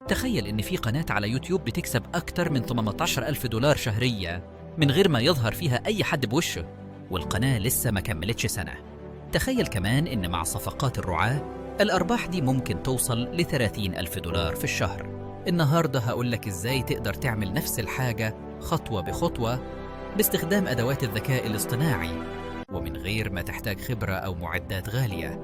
تخيل إن في قناة على يوتيوب بتكسب أكتر من 18 ألف دولار شهرية من غير ما يظهر فيها أي حد بوشه، والقناة لسه ما كملتش سنة. تخيل كمان إن مع صفقات الرعاة الأرباح دي ممكن توصل ل 30 ألف دولار في الشهر. النهاردة هقولك إزاي تقدر تعمل نفس الحاجة خطوة بخطوة باستخدام أدوات الذكاء الاصطناعي ومن غير ما تحتاج خبرة أو معدات غالية.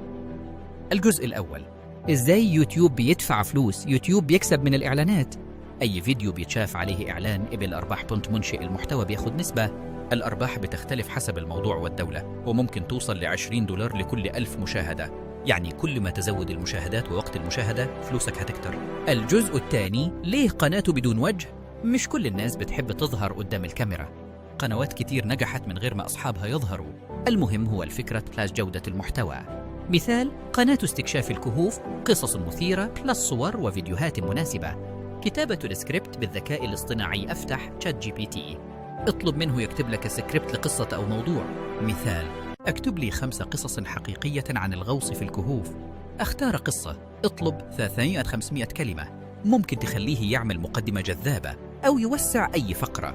الجزء الأول: إزاي يوتيوب بيدفع فلوس؟ يوتيوب بيكسب من الإعلانات. أي فيديو بيتشاف عليه إعلان بالأرباح بنت منشئ المحتوى بياخد نسبة. الأرباح بتختلف حسب الموضوع والدولة، وممكن توصل ل 20 دولار لكل 1000 مشاهدة. يعني كل ما تزود المشاهدات ووقت المشاهدة، فلوسك هتكتر. الجزء الثاني: ليه قناة بدون وجه؟ مش كل الناس بتحب تظهر قدام الكاميرا. قنوات كتير نجحت من غير ما أصحابها يظهروا. المهم هو الفكرة plus جودة المحتوى. مثال: قناة استكشاف الكهوف، قصص مثيرة plus صور وفيديوهات مناسبة. كتابة السكريبت بالذكاء الاصطناعي: أفتح ChatGPT، اطلب منه يكتب لك سكريبت لقصة أو موضوع. مثال: اكتب لي 5 قصص حقيقية عن الغوص في الكهوف. اختار قصة، اطلب 300 500 كلمة. ممكن تخليه يعمل مقدمة جذابة أو يوسع أي فقرة.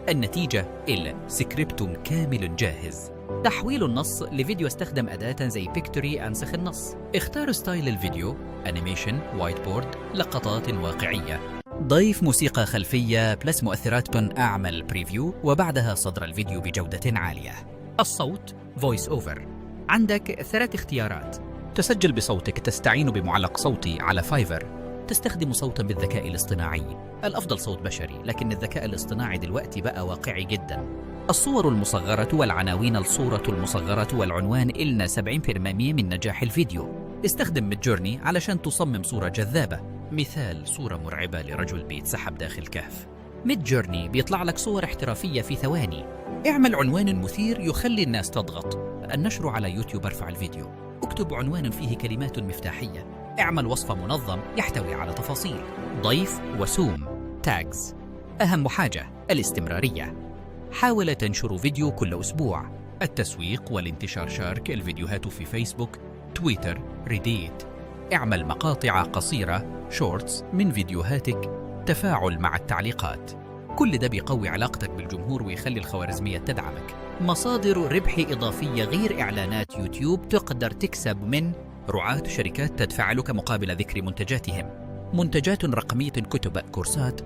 النتيجة السكريبت كامل جاهز. تحويل النص لفيديو: استخدم أداة زي Pictory. انسخ النص، اختار style الفيديو، animation، whiteboard، لقطات واقعية. ضيف موسيقى خلفية plus مؤثرات بن. أعمل preview وبعدها صدر الفيديو بجودة عالية. الصوت، voice over: عندك ثلاث اختيارات: تسجل بصوتك، تستعين بمعلق صوتي على Fiverr، تستخدم صوتا بالذكاء الاصطناعي. الأفضل صوت بشري، لكن الذكاء الاصطناعي دلوقتي بقى واقعي جدا. الصور المصغرة والعناوين: الصورة المصغرة والعنوان إلنا 70% من نجاح الفيديو. استخدم Midjourney علشان تصمم صورة جذابة. مثال: صورة مرعبة لرجل بيتسحب داخل كهف. Midjourney بيطلع لك صور احترافية في ثواني. اعمل عنوان مثير يخلي الناس تضغط. النشر على يوتيوب: ارفع الفيديو، اكتب عنوان فيه كلمات مفتاحية، اعمل وصف منظم يحتوي على تفاصيل، ضيف وسوم، tags. أهم حاجة الاستمرارية، حاول تنشر فيديو كل أسبوع. التسويق والانتشار: شارك الفيديوهات في فيسبوك، تويتر، Reddit. اعمل مقاطع قصيرة، shorts، من فيديوهاتك. تفاعل مع التعليقات. كل ده بيقوي علاقتك بالجمهور ويخلي الخوارزمية تدعمك. مصادر ربح إضافية غير إعلانات يوتيوب: تقدر تكسب من رعاة، شركات تدفع لك مقابل ذكر منتجاتهم، منتجات رقمية، كتب، كورسات،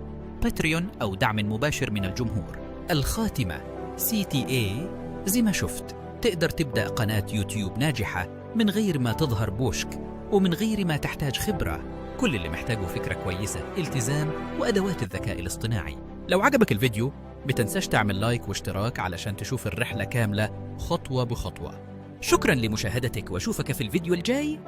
Patreon، أو دعم مباشر من الجمهور. الخاتمة، CTA: زي ما شفت، تقدر تبدأ قناة يوتيوب ناجحة من غير ما تظهر بوشك ومن غير ما تحتاج خبرة. كل اللي محتاجه فكرة كويسة، التزام، وأدوات الذكاء الاصطناعي. لو عجبك الفيديو، متنساش تعمل like واشتراك علشان تشوف الرحلة كاملة خطوة بخطوة. شكرا لمشاهدتك واشوفك في الفيديو الجاي.